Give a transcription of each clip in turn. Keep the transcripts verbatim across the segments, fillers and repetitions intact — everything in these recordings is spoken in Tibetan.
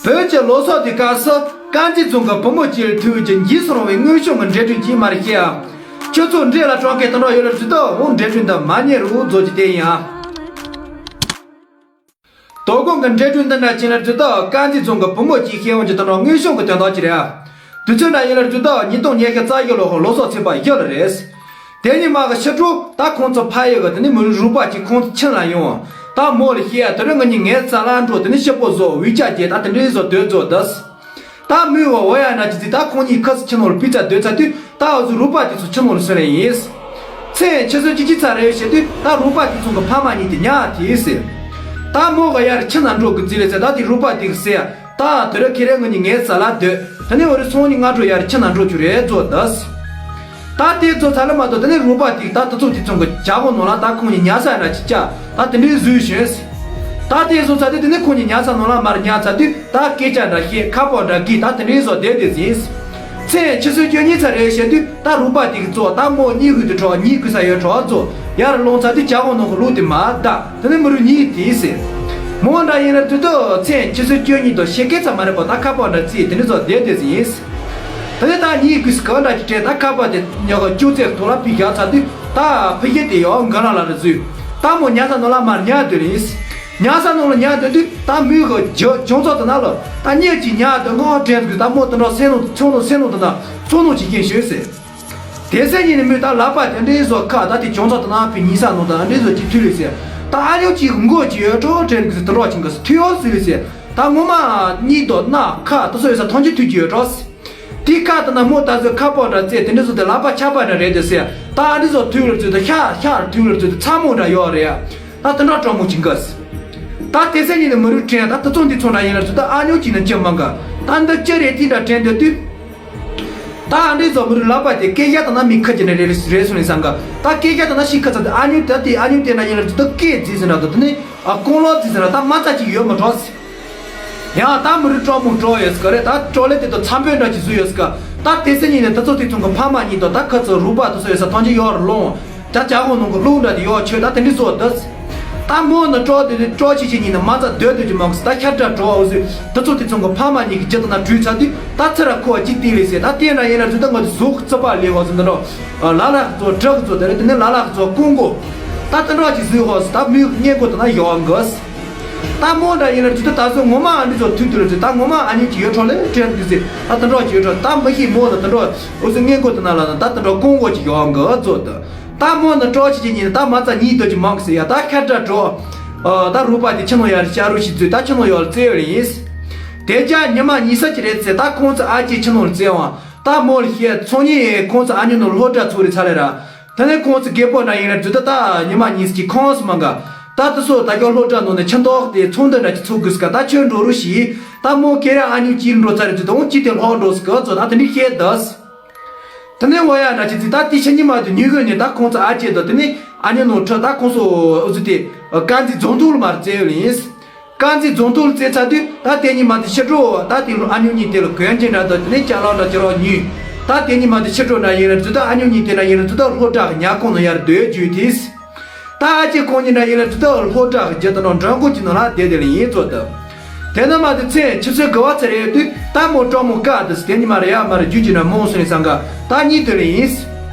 བོད་ཀྱི་ལོ་གསར་དེའི་སྐབས་སུ་དཀར་མཛེས་རྫོང་གི་བུ་མོ་གཅིག་ལ་ཐུག་གི་འཇིགས་སུ་རུང་བའི་དངོས་བྱུང་གི་འདྲེ་སྒྲོན་ཅིག་མར་བཤད། ཁྱོད་ཚོ་འདྲེ་ལ་སྐྲག་མཁན་དེ་འདྲ་ཡོད་ལ་ཇུས་ཏོག་འོང་འདྲེ་སྒྲོན་དང་མ་ཉེ་རུ་རྫོགས་ཀྱི་དེ་ཡིན་ཨ། དོ་དགོང་གི་འདྲེ་སྒྲོན་འདི་འདྲ་ཅན་ལ་ཇུས་ཏོག་དཀར་མཛེས་རྫོང་གི་བུ་མོ་གཅིག་ཤེས་ཡོན་གྱི་དེ་འདྲ་དངོས་བྱུང་གི་དོན་དག་ཅིག་རེད། དུས་ཚོད་འདྲ་ཡིན་ལ་ཇུས་ཏོག་ཉིས་སྟོང་ཉི་ཤུ་རྩ་བཞི་ལོ་ཧོ་ལོ་སོགས་ཚེས་པ་བཞི་ལ་རེད། དེ་ཉིན་མ་གི་ཕྱི་དྲོ་ད་ཁོང་ཚོ་ཕ་ཡུལ་གི་དེ་ནི་མི་རིགས་རུས་པ་གཅིག་ཁོང་ཚོ་ཁྱིམ་ལ་ཡོང་། ད་མོ་ལ་བཤད་དེ་རིང་ང་གཉིས་ངའི་རྩ་ལ་འགྲོ་དེ་ནི་ཤི་པོ་བཟོ་འུ་ཅག་རྒྱལ་ད་དེ་འདྲའི་བཟོ་སྡོད་བཟོ་དུས། ད་མོས་བ་འོ་ཡ་ན་ཅི་ཟིག་ད་ཁོང་གཉིས་ཁ་སི་ཁྱི་ནོར་ལ་པི་ཙ་སྡོད་ཚ་དུས་ད་འུ་ཚོ་རུས་པ་དེ་ཚོ་ཁྱི་ནོར་ལ་སོན་ལེ་ཡིན། མཚན་ཆུ་ཚོད་གཅིག་གཅིག་ཚ་རེ་བྱེད་དུས་ད་རུས་པ་དེ་ཚོ་གི་ཕ་མ་གཉིས་དེ་ཉག་དེ་ཟེར། ད་མོ་ག་ཡར་ཁྱི་ན་འགྲོ་གི་ཟེར་ལེ་ཟེར་ད་དེ་རུས་པ་དེ་གི་ཟེར། ད་དེ་རིང་ཁྱེད་རང་ངོ་གཉིས་ངའི་རྩ་ལ་སྡོད། དེ་ནས་འོ་རེ་སོང་ནི་ང་འགྲོ་ཡར་ཁྱི་ན་འགྲོ་རྒྱུ་རེད་བཟོ་དུས། ད་དེ་ཚོ་ཚ་ལ་མ་གཏོགས་དེ་ནས་རུས་པ་དེ་ད་དེ་ཚོ་དེ་ཚོ་གི་ཇ་གོ་ནང་ལ་ད་ཁོང་གཉིས་ཉལ་ས་འདྲ་ཅིག་བཅའ་ད་དེ་འདྲའི་བཟོས་བྱོས། ད་དེ་ཚོ་ཚ་དུས་དེ་ནས་ཁོང་གཉིས་ཉལ་ས་ནང་ལ་མར་ཉལ་ཚ་དུས་ད་སྐད་ཆ་འདྲ་བཤད་ཁ་པར་འདྲ་གིས་ད་དེ་འདྲའི་བཟོ་བསྡད་དེ་ཟིན། མཚན་ཆུ་ཚོད་བཅུ་གཉིས་ཚ་རེ་བྱེད་དུས་ད་རུས་པ་དེ་གི་ཚོ་ད་མོ་གཉིད་ཁུག་དུ་གྲོགས་གཉིད་ཁུག་ས་ཡོད་གྲོགས་ཚོ་ཡར་ལོང་ཚ་དུས་ཇ་གོ་ནང་གི་ལུག་དེ་མ་ད། དེ་ནས་མི་རུ་གཉིད་དེ་ཟེར། མོ་འདྲ་ཡིན་ན་དུས་དུ་མཚན་ཆུ་ཚོད་བཅུ་གཉིས་དང་ཕྱེད་ཀའི་ཚ་མ་རེད་པ་ད་ཁ་པར་འདྲ་རྩིས་དེ་འདྲ་ཚོ་བསྡད་དེ་ཟིན། དེ་ནས་ད་གཉིད་ཁུག་སི་ག་འདྲ་ཅིག་དྲན་ད་ཁ་པར་དེ་ཉག་ག་ཅུ་ཙེར་ཐོག་ལ་ཕི་བཞག་ཚ་དུས་ད་ཕི་ཞེ་དེ་ཡང་འགའ་ལ་ལ་རེ་བཟོས། ད་མོ་ཉལ་ས་ནང་ལ་མར་ཉལ་སྡོད་ལེ་ཡིན། ཉལ་ས་ནང་ལ་ཉལ་སྡོད་དུས་ད་མོས་གི་ཇོ་ཇོང་ཚོགས་དེ་ན་ལ་ད་གཉིད་ཅིག་ཉལ་སྡོད་ངོ་དྲན་གི་ད་མོ་དེ་འདྲ་སེམས་ནང་ཚོང་ནང་སེམས་ནང་དེ་ན་ཚོང་ནང་ཅིག་སྐྱེས་ཤོད་ཟེར། དེ་སེ་ཉིན་ནི་མོས་ད་ལག་པ་དེ་འདྲའི་བཟོ་ཁ་ད་དེ་གྱོང་ཚ་དང་ན་ཕི་ཉིན་ས་ནོ་དང་འདྲའི་བཟོ་ཅི་ཐུལ་ལེ་ཟེར། ད་ཨ་ཉོ་ཅིག་མགོ་ཅི་ཡོད་གྲོགས་དྲན་གི་ཟེར་དུ་རོགས་ཅིང་གི་ཐུལ་ཡོད་ཟེར་ལེ་ཟེར། ད་ངོ་མ་གཉིད་དོ་ན་ཁ་དུ་སོ་ཡོད་ས་ཐོང་ཅི་ཐུལ་གྱི་ཡོད་གྲོགས། དེ་ཁ་དུ་ན་མོ་ད་བཟོ་ཁ་པོ་འདྲ་རྩེ་དེ་འདྲའི་བཟོ་དེ་ལག་པ་ཆག་པ་འདྲ་རེད་དེ་ཟེར། ད་ཨ་འདྲའི་བཟོ་ཐུལ་ལེ་ཟེར་དུ་ཤ་ཤ་ཐུལ་ལེ་ཟེར་དུ་ཚ་མོ་འདྲ་ཡོད་རེད། ད་དུ་འདྲ་གྲོགས་མོ་ཅིང་གི་ཟེར། ད་དེ་སེ་ཉིན་ནི་མི་རུ་དྲན་ད་དུ་ཚོང་འདི་ཚོང་འདྲ་ཡིན་ལ་ཚུ་ད་ཨ་ཉོ་ཅིག་ནི་ཅི་མང་ག་ད་འདི་ཅི་རེད་དེ་འདྲ་དྲན་འདོད་དུས། ད་ཨ་འདྲའི་བཟོ་མི་རུ་ལག་པ་དེ་སྐད་ཆ་དང་ན་མི་ཁ་ཅི་ནས་རེ་རེ་སོང་ནས་བསམ་ག་ད་སྐད་ཆ་དང་ན་ཤི་ཁ་ཚ་དེ་ཨ་ཉུ་ད་དེ་ཨ་ཉུ་དེ་ན་ཡིན་ལ་ཚུ་ད་སྐད་རྫི་ཟིན་ར་དོ་དེ་ནས་ཨ་ཀོང་ལོག་རྫི་ཟིན་ར་ད་མ་རྩ་ཅིག་ཡོད་མ་གྲོགས་ཟེར། ཡང་ད་མི་རུ་གྲོགས་མོ་གྲོགས་ཡོད་ཟེར་ག་རེད་ད་གྲོགས་ལེ་དེ་དོ་མཚམས་པོའི་འདྲ་ཅིག་བཟོས་ཡོད་ཟེར་ག་ད་དེ་སེ་ཉིན་ནས་ད་ཚོ་དེ་ཚོང་གི་ཕ་མ་གཉིས་དོ་ད་ཁ་ཚོ་རུ་པ་དོ་སོ་ཡོད་ས་ཐོང་ཅི་ཡོད་ར་ལོང་། ད་ཇ་ཧོ་ནང་གི་རླུང་འདྲ་དེ་ཡོག་ཆོད་ད་དེ་འདྲི་བཟོ་དུས། ད་མོ་ནི་སྤྲོ་དེ་དེ་སྤྲོ་ཆེ་ཆེ་ཉིན་ནི་མ་རྩ་སྡོད་སྡོད་ཀྱི་མང་གི་ད་ཤར་དྲ་འགྲོ་འོ་ཟོས་དུ་ཚོ་དེ་ཚོ་གི་ཕ་མ་གཉིས་ཀྱི་རྒྱུད་དུ་ན་བྲུས་ཚར་དུས་ད་ཚེ་ར་ཁོ་གཅིག་བལྟས་ལེ་ཟེར་ད་དེ་འདྲ་ཡིན་ན་ཚོད་ད་ང་ཚོ་གཟུགས་རྩི་པ་ལས་འོ་ཟོ་འདི་འདྲ། ལ་ལ་ཚོ་བྲག་ཚོ་དེ་རེད་དེ་ནི་ལ་ལ་ཚོ་ཀུང་གོ། ད་དེ་འདྲ་ཅིག་བཟོས་འོ་ཟོ་ད་མོའི་སྙན་གོ་དེ་ན་ཡོག་འགོས། ད་མོ་འདྲ་ཡིན་ན་ཚོད་ད་ད་གཟོད་ངོ་མ་ཨ་འདི་ཚོ་ཐུག་དུས་ལ་ཚོད་ད་ངོ་མ་ཨ་ནི་ཅིག་ཡོད་འཕྲོ་ལས་དྲན་དུས་ཟེར་ད་དེ་འདྲ་ཅིག་ཡོད་འཕྲོ་ད་མི་ཤེས་མོ་ལ་དེ་འདྲ་འོ་ཟོ་སྙན་གོ་དེ་ན་ལ་ད་དེ་འདྲ་ཀུང་གོ་ཅིག་ཡོག་འགོས་ཚོད་ད། ད་མོ་ནི་སྤྲོ་ཆེ་ཆེ་ཉིན་ད་མ་རྩ་གཉིས་སྡོད་ཀྱི་མང་གི་ཟེར་ཡ་ད་ཁ་བྲལ་འགྲོ། ད་རུ་པ་དེ་ཁྱི་ནོ་ཡར་ཤ་རུ་ཞིག་བཙུད་ད་ཁྱི་ནོ་ཡོར་བཙལ་ཡོད་ལེ་ཡིན། དེ་རྒྱ་ཉི་མ་གཉིས་ས་ཅི་རེད་ཟེར་ད་ཁོང་ཚོ་ཨ་ཅེ་ཁྱི་ནོར་བཙལ་བ་ད་མོ་ལ་བཤད་ཚོང་ཉིན་ཁོང་ཚོ་ཨ་ཉོ་ནོ་ལྷོ་བྲག་ཚུགས་རེ་ཚ་ལེ་ར། ད་ནི་ཁོང་ཚོ་རྒད་པོ་ན་ཡིན་ར་བཙུད་ད་ད་ཉི་མ་གཉིས་ཀྱི་ཁོངས་སུ་མང་ག་ད་དུ་སོ་ད་སྐྱོ་ལྷོ་བྲག་ནོ་ནས་ཁྱི་མདོག་དེ་ཚོང་འདི་འདྲ་ཅི་ཚོགས་དགོས་ཀ་ད་ཁྱོད་འགྲོ་རུ་ཞིག་ད་མོ་ཁེ་ར་ཨ་ཉོ་ཅིར་འགྲོ་ཚ་རེ་བཙུད་ད་འོང་ཅི་དེ་ལྷོ་འགྲོ་སི་ཀ་ཚོ་ད་དེ་འདྲི་བཤད་དུས། དེ་ནས་འོ་ཡ་འདྲ་ཅི་ཚིག་ད་དེ་ཕྱི་ཉི་མ་དེ་ཉི་གོས་ནས་ད་ཁོང་ཚོ་ཨ་ཅེ་དང་དེ་ནས་ཨ་ཉོ་ནོ་ཁྲི་ད་ཁོང་ཚོ་ཨུ་ཚུ་དེ་དཀར་མཛེས་རྫོང་ཐོག་ལ་མར་བཙལ་ཡོད་ལེ་ཡིན། དཀར་མཛེས་རྫོང་ཐོག་ལ་བཙལ་ཚར་དུས་ད་དེ་ཉི་མ་དེ་ཕྱི་དྲོ་ད་དེ་ཨ་ཉོ་གཉིས་དེ་ལ་གོན་ཅན་འདྲ་དང་དེ་ནས་ཅ་ལག་འདྲ་ཅི་རོགས་ཉོས། ད་དེ་ཉི་མ་དེ་ཕྱི་དྲོ་འདྲ་ཡིན་ལ་ཚུ་ད་ཨ་ཉོ་གཉིས་དེ་འདྲ་ཡིན་ལ་ཚུ་ད་ལྷོ་བྲག་གི་ཉ་ཁོང་ནང་ཡར་སྡོད་རྒྱུ་དེས། ད་ཨ་ཅེ་ཁོང་གཉིས་འདྲ་ཡིན་ལ་ཚུ་ད་ལྷོ་བྲག་གི་རྒྱུད་དུ་ནང་མགྲོན་ཁང་གི་ནང་ལ་བསྡད་དེ་ལེ་ཡིན་ཚོད་དུ། དེ་ནས་མ་དེ་མཚན་ཆུ་ཚོད་དགུ་པ་ཚེ་རེ་ཡོད་དུས་ད་མོ་སྤྲང་མོ་བཀག་དུས་དེ་ཉི་མ་རེ་ཡ་མ་རེ་རྒྱུ་ཅི་ན་མོ་སོང་ནས་སང་ག་ད་གཉིད་དུ་ལེ་ཡིན།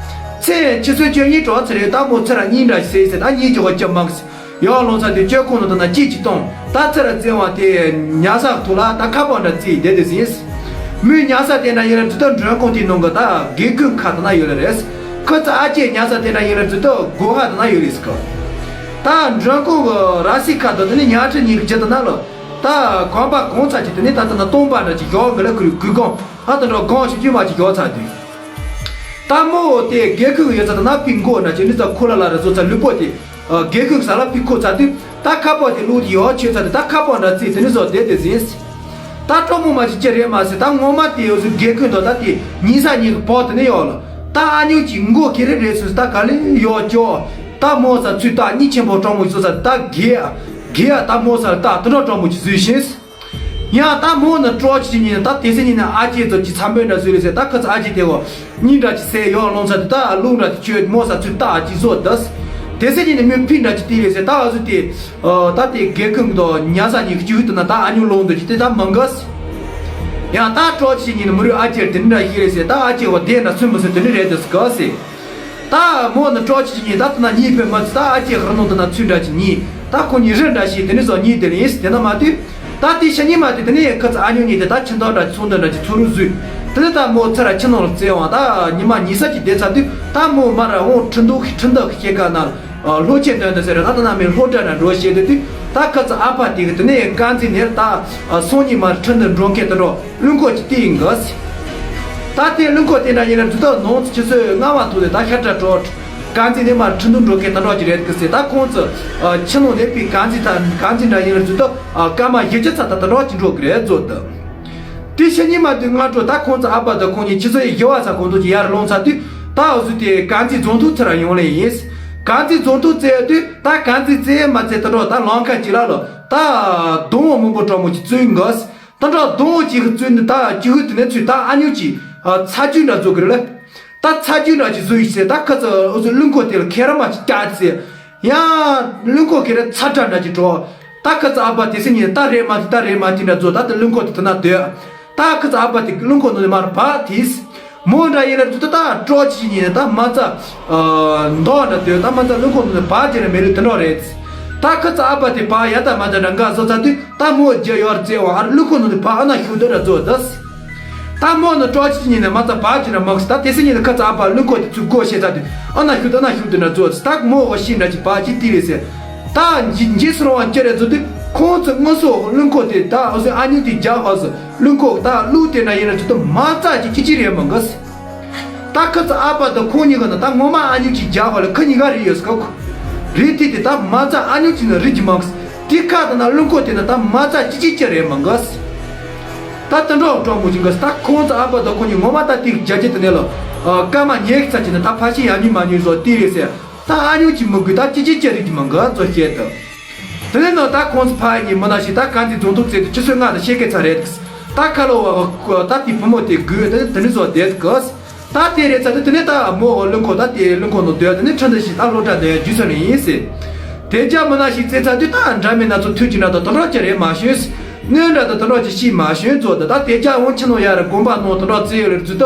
མཚན་ཆུ་ཚོད་བཅུ་གཉིས་གྲོགས་ཚེ་རེ་ཡོད་ད་མོ་ཚེ་ར་གཉིད་འདྲ་ཞིག་ཟེར་ཟེར་ད་གཉིད་ཀྱི་འོ་ཅི་མང་ཟེར་ཡོག་ལོང་ཚ་དེ་བཅོས་ཁོང་ནང་དུ་ན་གཅིག་གཅིག་གཏོང་ད་ཚེ་ར་བཙན་བ་དེ་ཉ་ས་ཐུག་ལ་ད་ཁ་པར་འདྲ་རྩིས་བསྡད་དེ་ཟིན། མོའི་ཉ་ས་དེ་འདྲ་ཡིན་ལ་ཚུ་ད་མགྲོན་ཁང་དེའི་ནང་གི་ད་དགེ་ཁུན་ཁ་དུ་ན་ཡོད་ལ་རེད། ཁོ་ཚོ་ཨ་ཅེ་ཉ་ས་དེ་འདྲ་ཡིན་ལ་ཚུ་ད་སྒོ་ཧ་དུ་ན་ཡོད་རེད་ཟེར་གི། ད་མགྲོན་ཁང་གི་ར་སི་ཁ་དུ་དེ་ནི་ཉ་ཁྲི་གཉིས་ཀྱི་རྒྱུད་དུ་ན་ལོ། ད་གོམ་པ་གང་ཚ་ཅིག་དེ་ནི་ད་ལྟ་ན་སྟོང་པ་འདྲ་ཅིག་ཡོག་གི་ལ་ཁུ་རི་གུ་གོང་ཨ་དུ་འགྲོ་གོང་ཞིག་དཀྱུས་མ་ཅིག་ཡོག་ཚ་དུས། ད་མོ་དེ་དགེ་ཁུག་ཡོད་ཚ་དུ་ན་ཕི་མགོ་འདྲ་ཅིག་ནི་ཚ་ཁུ་ལ་ལ་ར་བཟོ་ཚ་ལུས་པོ་དེ། དགེ་ཁུག་ས་ལ་ཕི་ཁོ་ཚ་དུས་ད་ཁ་པོ་དེ་ལུག་དེ་ཡོག་ཆོད་ཚ་དུས་ད་ཁ་པོ་འདྲ་རྩིས་དེ་ནི་བཟོ་བསྡད་དེ་ཟིན། ད་སྤྲང་མོ་མ་ཅིག་ཅི་རེད་མ་ཟེར་ད་ངོ་མ་དེ་ཡོད་ཟིག་དགེ་ཁུག་དོ་ད་དེ་ཉིན་ས་ཉིན་གི་བོག་དེ་ནི་ཡོག་ལ་ད་ཨ་ཉུག་ཅིག་མགོ་ཁེ་རེ་རེད་སུ་ད་ག་ལེ་ཡོག་ཅོ། ད་མོ་ས་ཚུད་ད་གཉིད་ཆེན་པོ་སྤྲང་མོ་ཅིག་བཟོ་ཚ་དུས་ད་དགེ་ཡ་དགེ་ཡ་ད་མོ་ས་ལ་ད་དུ་འགྲོ་སྤྲང་མོ་ཅིག་བཟོས་ཤིང་། ཡང་ད་མོ་ནི་སྤྲོ་ཆེ་ཉིན་ད་དེ་སེ་ཉིན་ནི་ཨ་ཅེ་ཚོ་ཅི་འཚམ་པོའི་འདྲ་བཟོས་རེད་ཟེར་ད་ཁ་ཚ་ཨ་ཅེ་དེ་གོ་གཉིད་འདྲ་ཅི་སེ་ཡོག་ལོང་ཚ་དུ་ད་ལུག་འདྲ་ཅི་ཆོད་མོ་ས་ཚུད་ད་ཅི་བཟོ་དུས། དེ་སེ་ཉིན་ནི་མོས་ཕི་འདྲ་ཅི་དེ་རེད་ཟེར་ད་ཨ་ཟུ་དེ། ད་དེ་དགེ་ཁུང་དུ་ཉ་ས་ཉི་ཁུ་ཅི་ཧུད་དུ་ན་ད་ཨ་ཉུ་ལོང་དུ་ཅི་དེ་ད་མང་གས། ཡང་ད་སྤྲོ་ཆེ་ཉིན་མི་རུ་ཨ་ཅེར་དེ་འདྲ་ཞིག་རེད་ཟེར། ད་ཨ་ཅེ་བ་དེ་འདྲ་ཚུན་མི་ཟེར། དེ་འདྲ་རེད་དེ་ག་ཟེར། ད་མོ་ནི་སྤྲོ་ཆེ་ཉིན་ད་ད་ན་གཉིས་ཕེབས་མ་ཚུ་ད་ཨ་ཅེ་ཧར་ནོ་ད་ན་ཚུན་འདྲ་ཆེ་ཉིན་ད་ཁོ་གཉིས་རི་འདྲ་ཞིག་དེ་ནི་བཟོ་གཉིས་དེ་ལ་ཡིན་ཟེར། དེ་ན་མ་དུས་ད་དེ་ཤ་ཉིན་མ་དུས་དེ་ནི་ཁ་ཚ་ཨ་ཉོ་གཉིས་དེ་ད་ཁྱིམ་ཐོག་འདྲ་ཚོང་འདྲ་འདྲ་ཅིག་ཚུ་རུ་བཟོས། དེ་ནི་ད་མོ་ཚ་ར་ཁྱིམ་ནང་ལ་བཙལ་བ་ད་ཉི་མ་ཉི་ས་ཅིག་བསྡད་ཚར་དུས་ད་མོ་མ་ར་འོང་ཁྲིན་ཏུ་ཁྲིན་ཏུ་ཤེ་ཀ་ན། ཨ། སློབ་ཆེན་འདོན་དུ་ཟེར་ད་ལྟ་ན་མི་སློབ་གྲྭ་ན་འགྲོ་བྱེད་དུ་དུས་ད་ཁ་ཚ་ཨ་ཕ་དེ་གི་དེ་ནས་དཀར་མཛེས་ནས་ད་སང་ཉིན་མར་ཁྲིན་ཏུ་འགྲོ་མཁན་དུ་འགྲོ་གླིང་སྐོར་གྱི་དེ་ཡིན་གི་ཟེར། ད་དེ་གླིང་སྐོར་དེ་འདྲ་ཡིན་ན་འདི་དག་ནང་ཚུད་ཆུ་ཚོད་ལྔ་བ་ཐོག་ནས་ད་ཤར་བྲག་གྲོགས་དཀར་མཛེས་ནས་མར་ཁྲིན་ཏུ་འགྲོ་མཁན་དུ་འགྲོ་གི་རེད་གི་ཟེར། ད་ཁོང་ཚོ་ཁྱི་ནང་ནས་པའི་དཀར་མཛེས་ད་དཀར་མཛེས་འདྲ་ཡིན་ན་འདི་དག་སྐར་མ་བཞི་བཅུ་ཚ་ད་དུ་འགྲོ་གི་འགྲོ་གི་རེད་བཟོ་དུ། དེ་ཕྱི་ཉིན་མ་དུས་སྔ་དྲོ་ད་ཁོང་ཚོ་ཨ་ཕ་དང་ཁོང་གཉིས་ཆུ་ཚོད་བཞི་བ་ཚ་གོང་དུ་ཅི་ཡར་ལོངས་ཚར་དུས་ད་འུ་ཚོ་དེ་དཀར་མཛེས་རྫོང་ཐོག་ཚུར་ཡོང་ལེ་ཡིན། དཀར་མཛེས་རྫོང་ཐོག་བཙལ་དུས་ད་དཀར་མཛེས་བཙལ་མ་བཙལ་ད་འགྲོ་ད་ལམ་ཁ་ཅིག་ལ་ལོ་ད་སྡོང་བོ་མང་པོ་གྲོགས་མོ་ཅིག་བཙུགས་འགོ་ད་འགྲོ་སྡོང་བོ་ཅིག་གི་བཙུགས་ནས་ད་ཅི་ཧུད་དེ་ནས་ཚུད་ད་ཨ་ཉུ་ཅིག་ཚ་རྒྱུ་འདྲ་བཟོ་གི་རེད་ལ། ད་ཚ་རྒྱུ་འདྲ་ཅིག་བཟོ་ཡིན་ཟེར། ད་ཁ་ཚ་འུ་ཚོ་གླིང་སྐོར་དེ་ལ་ཁེ་ར་མ་ཅིག་བཀྱག་ཟེར། ཡང་གླིང་སྐོར་ཁེ་ར་ཚ་དྲག་འདྲ་ཅིག་འགྲོ། ད་ཁ་ཚ་ཨ་ཕ་དེ་སེ་ཉིན་ད་རེད་མ་དེ་ད་རེད་མ་དེ་འདྲ་བཟོ་ད་ད་གླིང་སྐོར་དེ་དེ་ན་སྡོད། ད་ཁ་ཚ་ཨ་ཕ་དེ་གླིང་སྐོར་ནང་ནས་མར་བག་དེས། མོ་འདྲ་ཡིན་ན་དུ་ད་ད་སྤྲོ་ཆེ་ཉིན་ད་མ་ཚ་མདོག་འདྲ་སྡོད། ད་མ་ཚ་གླིང་སྐོར་ནང་ནས་བག་ཅིག་རེད་མེད་ལུས་དེ་འདྲ་རེད། ད་ཁ་ཚ་ཨ་ཕ་དེ་བག་ཡ་ད་མ་ཚ་འདྲ་འགའ་བཟོ་ཚ་དུས་ད་མོ་རྒྱ་ཡོར་བཙལ་བ་ཨ་ར་གླིང་སྐོར་ནང་ནས་བག་ཨ་ན་ཤུགས་དེ་འདྲ་བཟོ་ད། ད་མོ་ནི་སྤྲོ་ཆེ་ཉིན་ནས་མ་ཚ་བག་ཅིག་ར་མ་གི་ད་དེ་སེ་ཉིན་ནས་ཁ་ཚ་ཨ་ཕ་གླིང་སྐོར་དེ་ཚུར་སྒོ་ཕྱེ་ཚ་དུས་ཨ་ན་ཤུགས་དེ་ཨ་ན་ཤུགས་དེ་འདྲ་བཟོ་ད་མོ་འོ་ཤི་འདྲ་ཅིག་བག་ཅིག་དེ་རེད་ཟེར། ད་འཇི་འཇི་སོང་བ་ཅི་རེད་ཚོ་དུས་ཁོང་ཚོ་དངོས་སུ་གླིང་སྐོར་དེ་ད་འོ་ཟེར་ཨ་ཉུ་དེ་རྒྱག་བ་ཟེར། གླིང་སྐོར་ད་གླུ་དེ་ན་ཡིན་ན་ཅི་ད་མ་རྩ་ཅིག་ཅི་ཅི་རེད་མ་གི། ད་ཁ་ཚ་ཨ་ཕ་དང་ཁོང་གཉིས་ཀ་ན་ད་ངོ་མ་ཨ་ཉུ་ཅིག་རྒྱག་བ་ལ་ཁ་གཉིས་ཀ་རེད་ཡོད་ས་ཁ་ཁོ། རེད་དེ་དེ་ད་མ་རྩ་ཨ་ཉུ་ཅིག་ན་རེད་ཀྱི་མ་གི། དེ་ཁ་ད་ན་གླིང་སྐོར་དེ་ན་ད་མ་རྩ་ཅི་ཅི་ཅི་རེད་མ་གི། ད་དེ་འདྲ་སྤྲང་མོ་ཅིག་གི་ད་ཁོང་ཚོ་ཨ་ཕ་དང་ཁོང་གཉིས་ངོ་མ་ད་དེ་རྒྱ་ཇེ་དེ་ནས་ལ། སྐར་མ་ཉེར་ཚ་ཅིག་ན་ད་ཕ་ཤི་ཡ་ཉུ་མ་ཉུ་བཟོ་དེ་རེད་ཟེར། ད་ཨ་ཉུ་ཅིག་མི་དགོས་ད་ཅི་ཅི་ཅི་རིགས་ཀྱི་མ་འགའ་ཚོ་བཤད་དོ། དེ་ནས་ནོ་ད་ཁོང་ཚོ་ཕ་ཡི་མི་ན་ཞིག་ད་གང་དེ་རྫོང་ཐོག་བཙལ་དུ་ཆུ་ཚོད་ལྔ་དང་ཕྱེད་ཀའི་ཚ་རེད། ད་ཁ་ལོ་བ་ད་དེ་བུ་མོ་དེ་དགོས་དེ་དེ་ནས་བཟོ་བསྡད་དགོས། ད་དེ་རེད་ཚ་དེ་དེ་ནས་ད་མོ་འོ་གླིང་སྐོར་ད་དེ་གླིང་སྐོར་ནང་སྡོད་དེ་ནས་ཁྲིན་ཏུ་ཞིག་ད་སློབ་གྲྭ་ནས་རྒྱུ་ཚོད་ནས་ཡིན་ཟེར། དེ་རྒྱ་མི་ན་ཞིག་བཙལ་ཚ་དུས་ད་འདྲ་མི་ན་ཚོ་ཐུག་ཅི་འདྲ་དང་དོ་འགྲོ་ཅི་རེད་མ་ཤོད། གནོན་འདྲ་དང་དོ་འགྲོ་ཅི་ཤི་མ་ཤོད་ཚོ་ད་ད་དེ་རྒྱ་འོང་ཆི་ནོ་ཡ་ར་དགོན་པ་ནང་དོ་འགྲོ་བཙལ་ཡོད་རེད་ཚུལ་ད།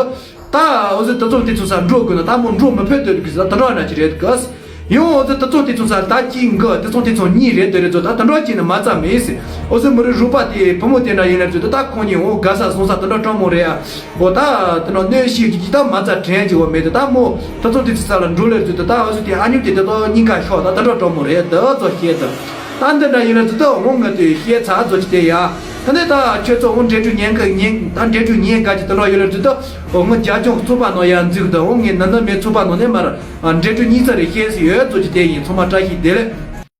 ད་འོ་ཟི་ད་ཚོང་དེ་ཚོ་ས་འགྲོ་དགོས་ན་ད་མོ་འགྲོ་མི་ཕོད་དོ་གི་ཟ་ད་འགྲོ་ན་ཅི་རེད་གི། ཡང་འོ་ཟི་ད་ཚོང་དེ་ཚོ་ས་ད་ཅི་འགི་ད་ཚོང་དེ་ཚོ་གཉིས་རེད་དོ་རེད་ཚོ་ད་ད་འགྲོ་ཅི་ནི་མ་ཙམ་མེད་ཟི། འོ་ཟི་མི་རི་རུ་པ་དེ་བུ་མོ་དེ་འདྲ་ཡིན་ན་ཚོ་ད་ད་ཁོང་གཉིས་འོ་དགའ་ས་སོང་ས་ད་འགྲོ་སྤྲང་མོ་རེད་ཨ། འོ་ད་ད་འགྲོ་གནོད་ཤིག་གི་ད་མ་ཙམ་དྲན་གི་འོ་མེད་དོ་ད་མོ་ད་ཚོང་དེ་ཚོ་ས་ལ་འགྲོ་ལེར་ཚོ་ད་ད་འོ་ཟི་དེ་ཨ་ཉུ་དེ་ད་ད་གཉིས་ཀ་ཤོག་ད་ད་འགྲོ་སྤྲང་མོ་རེད་ད་ཚོ་བཤད་ད། ད་འདི་འདྲ་ཡིན་ན་ཚོ་ད་འོ་ང་དེ་བཤད་ཚ་ཚོ་ཅི་དེ་ཡ། ད་ནི་ད་ཁྱོད་ཚོ་འོ་འབྲེལ་གྲོས་ཉན་གི་ཉན་ད་འབྲེལ་གྲོས་ཉན་ག་ཅི་ད་འགྲོ་ཡོད་ལེར་ཚོ་ད། འོ་ང་རྒྱ་ལྗོངས་ཚོགས་པ་ནང་ཡར་འཛུལ་དང་འོ་ངས་ན་ན་མེད་ཚོགས་པ་ནང་ནས་མར་འབྲེལ་གྲོས་གཉིས་ཚར་རེ་བཤད་སྲིད་ཡོད་ཚོ་ཅི་དེ་ཡིན་ཚང་མ་བཀྲ་ཤིས་བདེ་ལེགས།